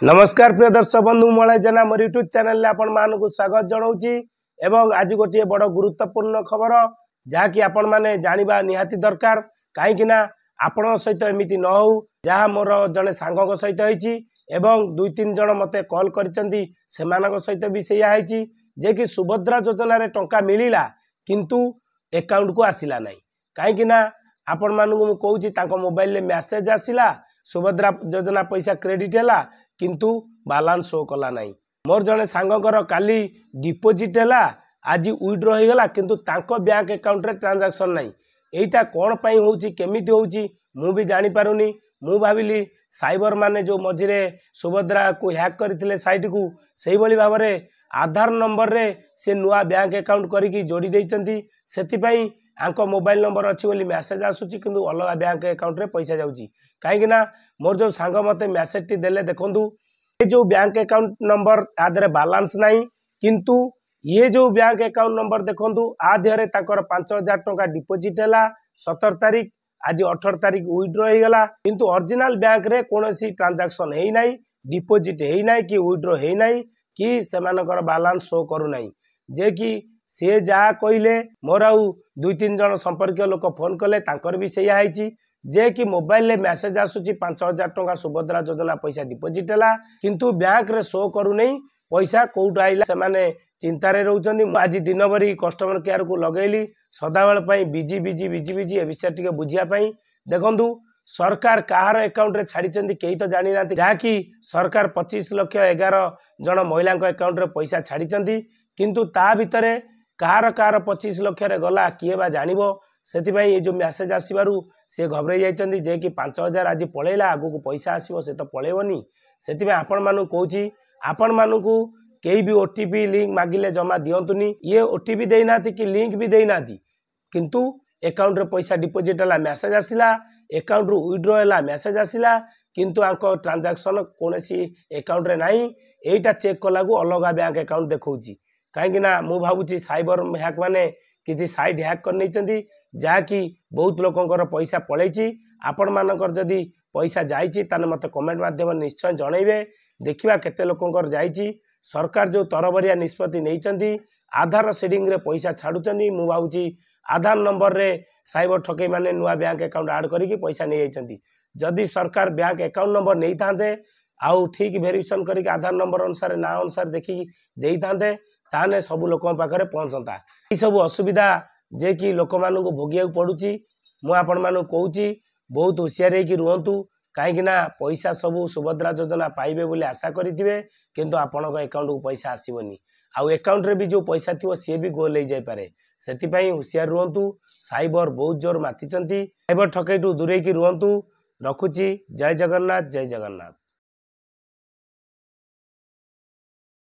ନମସ୍କାର ପ୍ରିୟ ଦର୍ଶକ ବନ୍ଧୁ, ମଳୟ ଜେନା ମୋର ୟୁଟ୍ୟୁବ୍ ଚ୍ୟାନେଲରେ ଆପଣମାନଙ୍କୁ ସ୍ୱାଗତ ଜଣାଉଛି। ଏବଂ ଆଜି ଗୋଟିଏ ବଡ଼ ଗୁରୁତ୍ୱପୂର୍ଣ୍ଣ ଖବର, ଯାହାକି ଆପଣମାନେ ଜାଣିବା ନିହାତି ଦରକାର, କାହିଁକି ନା ଆପଣଙ୍କ ସହିତ ଏମିତି ନ ହଉ ଯାହା ମୋର ଜଣେ ସାଙ୍ଗଙ୍କ ସହିତ ହେଇଛି ଏବଂ ଦୁଇ ତିନି ଜଣ ମୋତେ କଲ୍ କରିଛନ୍ତି, ସେମାନଙ୍କ ସହିତ ବି ସେଇଆ ହେଇଛି ଯେ କି ସୁଭଦ୍ରା ଯୋଜନାରେ ଟଙ୍କା ମିଳିଲା କିନ୍ତୁ ଏକାଉଣ୍ଟକୁ ଆସିଲା ନାହିଁ। କାହିଁକି ନା ଆପଣମାନଙ୍କୁ ମୁଁ କହୁଛି, ତାଙ୍କ ମୋବାଇଲରେ ମେସେଜ ଆସିଲା, ସୁଭଦ୍ରା ଯୋଜନା ପଇସା କ୍ରେଡ଼ିଟ୍ ହେଲା, କିନ୍ତୁ ବାଲାନ୍ସ ଶୋ କଲା ନାହିଁ। ମୋର ଜଣେ ସାଙ୍ଗଙ୍କର କାଲି ଡିପୋଜିଟ୍ ହେଲା, ଆଜି ୱିଡ୍ର ହେଇଗଲା, କିନ୍ତୁ ତାଙ୍କ ବ୍ୟାଙ୍କ ଆକାଉଣ୍ଟରେ ଟ୍ରାଞ୍ଜାକ୍ସନ୍ ନାହିଁ। ଏଇଟା କ'ଣ ପାଇଁ ହେଉଛି, କେମିତି ହେଉଛି, ମୁଁ ବି ଜାଣିପାରୁନି। ମୁଁ ଭାବିଲି ସାଇବର ମାନେ ଯେଉଁ ମଝିରେ ସୁଭଦ୍ରାକୁ ହ୍ୟାକ୍ କରିଥିଲେ ସାଇଟ୍କୁ, ସେଇଭଳି ଭାବରେ ଆଧାର ନମ୍ବରରେ ସେ ନୂଆ ବ୍ୟାଙ୍କ ଆକାଉଣ୍ଟ କରିକି ଯୋଡ଼ି ଦେଇଛନ୍ତି, ସେଥିପାଇଁ ଆଙ୍କ ମୋବାଇଲ ନମ୍ବର ଅଛି ବୋଲି ମେସେଜ ଆସୁଛି କିନ୍ତୁ ଅଲଗା ବ୍ୟାଙ୍କ ଆକାଉଣ୍ଟରେ ପଇସା ଯାଉଛି। କାହିଁକି ନା ମୋର ଯେଉଁ ସାଙ୍ଗ ମୋତେ ମେସେଜଟି ଦେଲେ, ଦେଖନ୍ତୁ, ଏ ଯେଉଁ ବ୍ୟାଙ୍କ ଆକାଉଣ୍ଟ ନମ୍ବର ଆ ଦେହରେ ବାଲାନ୍ସ ନାହିଁ, କିନ୍ତୁ ଇଏ ଯେଉଁ ବ୍ୟାଙ୍କ ଆକାଉଣ୍ଟ ନମ୍ବର ଦେଖନ୍ତୁ, ଆ ଦେହରେ ତାଙ୍କର 5000 ଟଙ୍କା ଡିପୋଜିଟ୍ ହେଲା 17 ତାରିଖ, ଆଜି 18 ତାରିଖ ୱିଡ୍ର ହେଇଗଲା, କିନ୍ତୁ ଅରିଜିନାଲ ବ୍ୟାଙ୍କରେ କୌଣସି ଟ୍ରାଞ୍ଜାକ୍ସନ୍ ହେଇନାହିଁ, ଡିପୋଜିଟ୍ ହେଇନାହିଁ କି ୱିଡ୍ର ହେଇନାହିଁ କି ସେମାନଙ୍କର ବାଲାନ୍ସ ଶୋ କରୁନାହିଁ। ଯେ କି ସିଏ ଯାହା କହିଲେ, ମୋର ଆଉ ଦୁଇ ତିନି ଜଣ ସମ୍ପର୍କୀୟ ଲୋକ ଫୋନ୍ କଲେ, ତାଙ୍କର ବି ସେଇଆ ହେଇଛି ଯେ କି ମୋବାଇଲରେ ମେସେଜ ଆସୁଛି 5000 ଟଙ୍କା ସୁଭଦ୍ରା ଯୋଜନା ପଇସା ଡିପୋଜିଟ୍ ହେଲା, କିନ୍ତୁ ବ୍ୟାଙ୍କରେ ଶୋ କରୁନେଇ, ପଇସା କୋଉଠୁ ଆଇଲା ସେମାନେ ଚିନ୍ତାରେ ରହୁଛନ୍ତି। ମୁଁ ଆଜି ଦିନ ଭରି କଷ୍ଟମର କେୟାରକୁ ଲଗେଇଲି, ସଦାବେଳ ପାଇଁ ବିଜି ବିଜି ବିଜି ବିଜି, ଏ ବିଷୟରେ ଟିକେ ବୁଝିବା ପାଇଁ। ଦେଖନ୍ତୁ, ସରକାର କାହାର ଆକାଉଣ୍ଟରେ ଛାଡ଼ିଛନ୍ତି କେହି ତ ଜାଣିନାହାନ୍ତି, ଯାହାକି ସରକାର 25 ଲକ୍ଷ 11 ଜଣ ମହିଳାଙ୍କ ଆକାଉଣ୍ଟରେ ପଇସା ଛାଡ଼ିଛନ୍ତି, କିନ୍ତୁ ତା ଭିତରେ କାହାର କାହାର 25 ଲକ୍ଷରେ ଗଲା କିଏ ବା ଜାଣିବ? ସେଥିପାଇଁ ଏ ଯେଉଁ ମେସେଜ ଆସିବାରୁ ସେ ଘବରେଇ ଯାଇଛନ୍ତି ଯେ କି 5000 ଆଜି ପଳେଇଲା, ଆଗକୁ ପଇସା ଆସିବ, ସେ ତ ପଳେଇବନି। ସେଥିପାଇଁ ଆପଣମାନଙ୍କୁ କହୁଛି, ଆପଣମାନଙ୍କୁ କେହି ବି ଓଟିପି ଲିଙ୍କ ମାଗିଲେ ଜମା ଦିଅନ୍ତୁନି। ଇଏ ଓଟିପି ଦେଇନାହାନ୍ତି କି ଲିଙ୍କ ବି ଦେଇନାହାନ୍ତି, କିନ୍ତୁ ଆକାଉଣ୍ଟରେ ପଇସା ଡିପୋଜିଟ୍ ହେଲା ମେସେଜ ଆସିଲା, ଆକାଉଣ୍ଟରୁ ୱିଡ୍ର ହେଲା ମେସେଜ ଆସିଲା, କିନ୍ତୁ ଆଙ୍କ ଟ୍ରାଞ୍ଜାକ୍ସନ୍ କୌଣସି ଆକାଉଣ୍ଟରେ ନାହିଁ। ଏଇଟା ଚେକ୍ କଲାକୁ ଅଲଗା ବ୍ୟାଙ୍କ ଆକାଉଣ୍ଟ ଦେଖାଉଛି। କାହିଁକି ନା ମୁଁ ଭାବୁଛି ସାଇବର ହ୍ୟାକ୍ ମାନେ କିଛି ସାଇଟ୍ ହ୍ୟାକ୍ କରିନେଇଛନ୍ତି, ଯାହାକି ବହୁତ ଲୋକଙ୍କର ପଇସା ପଳେଇଛି। ଆପଣମାନଙ୍କର ଯଦି ପଇସା ଯାଇଛି ତାହେଲେ ମୋତେ କମେଣ୍ଟ ମାଧ୍ୟମରେ ନିଶ୍ଚୟ ଜଣାଇବେ। ଦେଖିବା କେତେ ଲୋକଙ୍କର ଯାଇଛି। ସରକାର ଯେଉଁ ତରବରିଆ ନିଷ୍ପତ୍ତି ନେଇଛନ୍ତି, ଆଧାର ସିଡ଼ିଂରେ ପଇସା ଛାଡ଼ୁଛନ୍ତି, ମୁଁ ଭାବୁଛି ଆଧାର ନମ୍ବରରେ ସାଇବର ଠକେଇ ମାନେ ନୂଆ ବ୍ୟାଙ୍କ ଆକାଉଣ୍ଟ ଆଡ଼୍ କରିକି ପଇସା ନେଇଯାଇଛନ୍ତି। ଯଦି ସରକାର ବ୍ୟାଙ୍କ ଆକାଉଣ୍ଟ ନମ୍ବର ନେଇଥାନ୍ତେ ଆଉ ଠିକ୍ ଭେରିଫିକେସନ୍ କରିକି ଆଧାର ନମ୍ବର ଅନୁସାରେ ନାଁ ଅନୁସାରେ ଦେଖିକି ଦେଇଥାନ୍ତେ, ତାହେଲେ ସବୁ ଲୋକଙ୍କ ପାଖରେ ପହଞ୍ଚନ୍ତା। ଏଇସବୁ ଅସୁବିଧା ଯେ କି ଲୋକମାନଙ୍କୁ ଭୋଗିବାକୁ ପଡ଼ୁଛି। ମୁଁ ଆପଣମାନଙ୍କୁ କହୁଛି, ବହୁତ ହୁସିଆର ହେଇକି ରୁହନ୍ତୁ, କାହିଁକି ନା ପଇସା ସବୁ ସୁଭଦ୍ରା ଯୋଜନା ପାଇବେ ବୋଲି ଆଶା କରିଥିବେ, କିନ୍ତୁ ଆପଣଙ୍କ ଆକାଉଣ୍ଟକୁ ପଇସା ଆସିବନି, ଆଉ ଆକାଉଣ୍ଟରେ ବି ଯେଉଁ ପଇସା ଥିବ ସିଏ ବି ଗୋଲ ହେଇଯାଇପାରେ। ସେଥିପାଇଁ ହୁସିଆର ରୁହନ୍ତୁ। ସାଇବର ବହୁତ ଜୋର ମାତିଛନ୍ତି, ସାଇବର ଠକେଇଠୁ ଦୂରେଇକି ରୁହନ୍ତୁ। ରଖୁଛି, ଜୟ ଜଗନ୍ନାଥ, ଜୟ ଜଗନ୍ନାଥ।